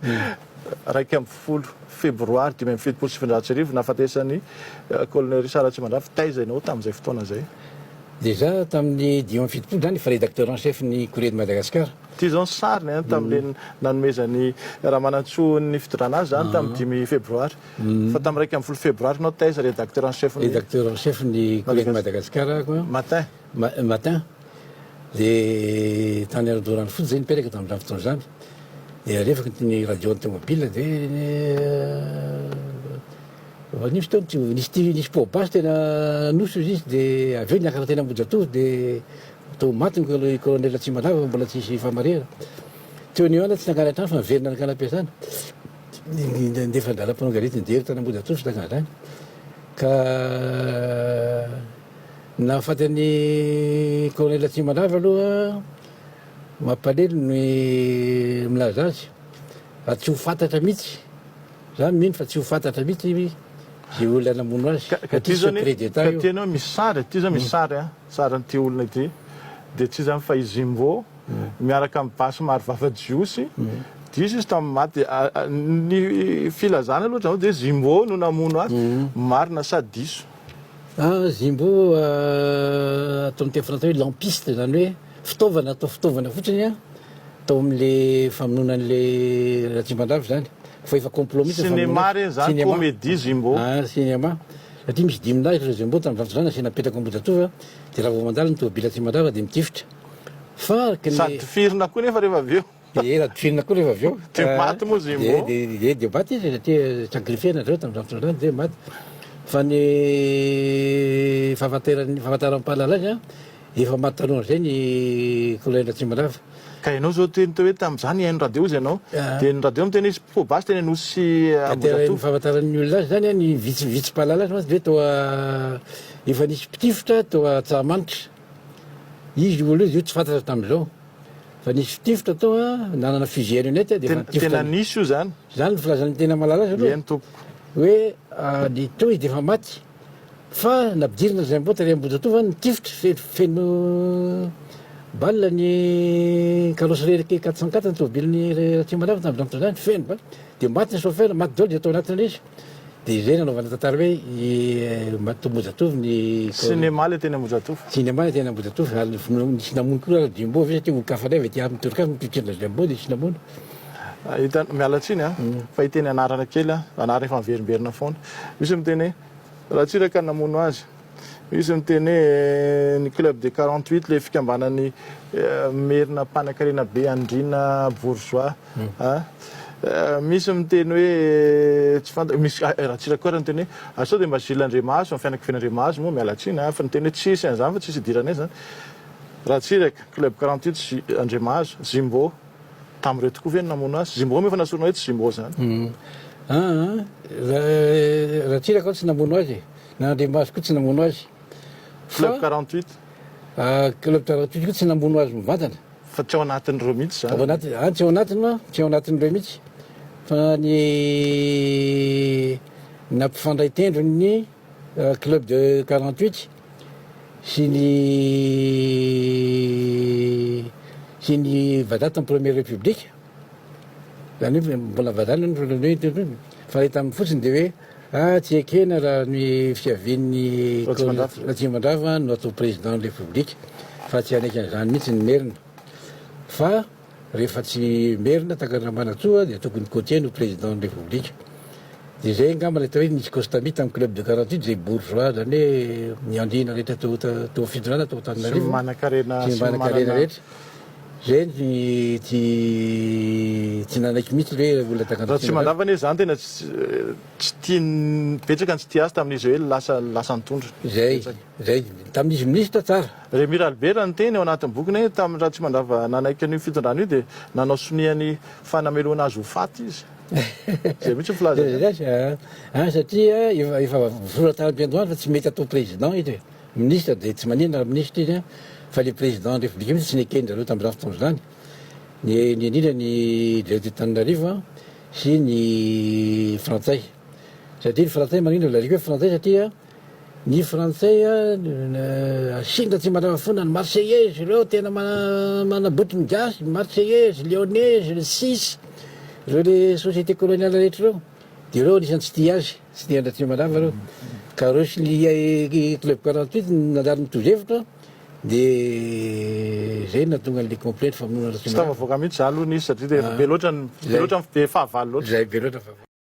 11 febroary 1975 nahafatesan'i Colonel Richard Ratsimandrava, taiza ianao tamin'izay fotoana izay? Dia za tamin'ny 75 zany efa rédacteur en chef ny Courrier de Madagascar. Ity izao ny sariny an, tamin'ilay nanomezan'i Ramanantsoa ny fitondrana azy izany tamin'ny 5 febroary. Fa tamin'ny 11 febroary ianao taiza rédacteur en chef ny. Rédacteur en chef ny Courrier de Madagascar aho an. Matin. Matin. Dia tany Andoharanofotsy zay nipetraka tamin'izany fotoana izany. Dia alefako ny radio ny tomobile dia nisy fotoana nisy nisy poa-basy tena nosy hozy izy dia avy eo niakatra teny Ambohijatovo dia toa maty ny colonel Ratsimandrava mbola tsisy fahamarihana. Teo no eo aho tsy nankany an-trano fa niverina nankany am-piasana. Nandefa andalam-panao gazety nijery tany Ambohijatovo sy nankany an-trano. Ka nahafaty an'i colonel Ratsimandrava aloha mampalahelo ny milaza azy fa tsy ho fantatra mihitsy. Za mino fa tsy ho fantatra mihitsy izay olona namono azy Ka ty zao anie, ka ty ianao misy sary, ty zao misy sary an, sarin'ity olona ity, dia tsy iza fa i Zimbo miaraka amin'ny basy marovava jiosy, diso izy tamin'ny maty, ny filazana aloha hatramin'izao dia Zimbo no namono azy, marina sa diso? Ah, Zimbo atao amin'ny teny frantsay hoe lampiste, izany hoe fitaovana, atao fitaovana fotsiny an. Tao amin'le famonoana an'le Ratsimandrava izany fa efa complot mihitsy ny famonoana Cinéma re zany comédie Zimbo. Ah cinéma. Satria misy dimy lahy ireo Zimbo tamin'izany fotoana izany nasiana petaka Ambohijatovo dia raha vao mandalo ny tôbila Ratsimandrava dia mitifitra. Fa araka ny. Sady tifirina koa nefa rehefa avy eo. Dia raha tifirina koa rehefa avy eo. Dia maty moa Zimbo. Dia dia maty izy satria sacrifier nareo tamin'izany fotoana izany dia maty. Fa ny fahafanteran'ny fahafantaran'ny mpahalala azy an. Efa maty talohan'izay ny Colonel Ratsimandrava. Ka ianao zao teny teo hoe tamin'izaho nihaino radio hozy ianao, dia ny radio miteny hoe nisy poa-basy teny Anosy Ambohijatovo. Ny fahafantaran'ny olona azy izany, ny vitsivitsy mpahalala azy mantsy dia toa efa nisy mpitifitra tao Antsahamanitra. Izy io olona io tsy fantatra tamin'izao. Fa nisy mpitifitra tao, nanana fusil à lunette dia efa nitifitra. Tena nisy io izany? Izany ny filazan'ny tena mahalala azy aloha. Eny tompoko. Hoe ny teo izy dia efa maty. Fa nampidirina Jumbo tary Ambohijatovo an, nitifitra fe feno balle ny carrosserie 404 ny tomobilin'i Ratsimandrava tamin'izany fotoana izany, feno balle, dia maty ny chauffeur, maty daholo izay tao anatin'ilay izy, dia izay nanaovana tantara hoe i maty tao Ambohijatovo ny Cinéma ilay teny Ambohijatovo. Cinéma ilay teny Ambohijatovo, ary nisy namono koa ary Jumbo avy eo satria olon-kafa indray avy aty amin'ny Turquie nitifitra an'ilay Jumbo dia nisy namono. Hita, miala tsiny an, fa hiteny anarana kely aho, anarana efa miverimberina foana. Misy miteny hoe Ratsiraka namono azy. Misy miteny hoe ny club des 48 le fikambanan'ny merina mpanakarena be andriana bourgeois a. Misy miteny hoe tsy fantako, misy Ratsiraka koa ary niteny hoe ary sao dia mba Gilles Andriamahazo, ny fianakaviana Andriamahazo moa miala tsiny a, fa niteny hoe tsisy an'izany fa tsisy idiranay izany. Ratsiraka, club 48, Gilles Andriamahazo, Zimbo. Tamin'ireo tokoa ve no namono azy? Zimbo moa efa nasorina hoe tsy Zimbo izany. Aa, Ratsiraka aho tsy namono azy e, na Andriamaso koa tsy namono azy. Club 48? Club 48 koa tsy namono azy mivantana. Fa tsy ao anatin'ireo mihitsy izany? Ao anaty, ah, tsy ao anatiny ma, tsy ao anatin'ireo mihitsy. Fa ny nampifandray tendro ny Club de 48 sy ny sy ny vazaha tamin'ny première république, izany hoe mbola vazaha aloha ny première fa ilay tamin'ny fotsiny dia hoe ah tsy ekena raha ny fiavian'ny Ratsimandrava no atao président ny république fa tsy hanaiky an'izany mihitsy ny Merina fa Rehefa tsy merina tahaka an'i Ramanantsoa dia tokony Gauthier no président ny République. Dia izay angamba ilay atao hoe nisy Costami tamin'ny club de 48 izay bourgeois izany hoe ny andriana rehetra teo teo amin'ny fitondrana tao Antananarivo. Sy ny manankarena sy ny manankarena rehetra. Izay ny tsy tsy nanaiky mihitsy ilay hoe olona tahaka an'i Ratsimandrava anie izany tena tsy tsy tian'ny betsaka ny tsy tia azy tamin'izy hoe lasa lasa nitondra. Izay. Zay tamin'izy minisitra tsara. Rémi Ralibera niteny ao anatin'ny bokiny hoe tamin'ny Ratsimandrava nanaiky an'io fitondrana io dia nanao sonia ny fanamelohana azy ho faty izy. Izay mihitsy ny filazany azy. Ah satria efa efa voasoratra tany am-piandohana fa tsy mety atao président izy e. Minisitra dia tsy maninona raha minisitra izy fa le président ny république mihitsy tsy neken-dry zareo tamin'izany fotoana izany. Ny ny indrindra ny directeur Tananarivo sy ny frantsay. Satria ny frantsay maninona lazaiko hoe frantsay satria Ny frantsay asiana tsy mandrava foana ny marseillaise ireo tena manabotry ny gasy, ny marseillaise, lyonnaise, ny sisy. Ireo le société coloniale rehetra ireo, de ireo anisan'ny tsy tia azy, tsy tia an-dRatsimalava ireo. Ka ireo sy ny club 48 nandalo nitovy hevitra, de zay no nahatonga an'le complet ny famonoana Tsy an-dRatsimalava. tafavoaka mihitsy za aloha nisy satria de efa be loatra ny be loatra ny be fahavalo loatra. Zay be loatra ny fahavalo.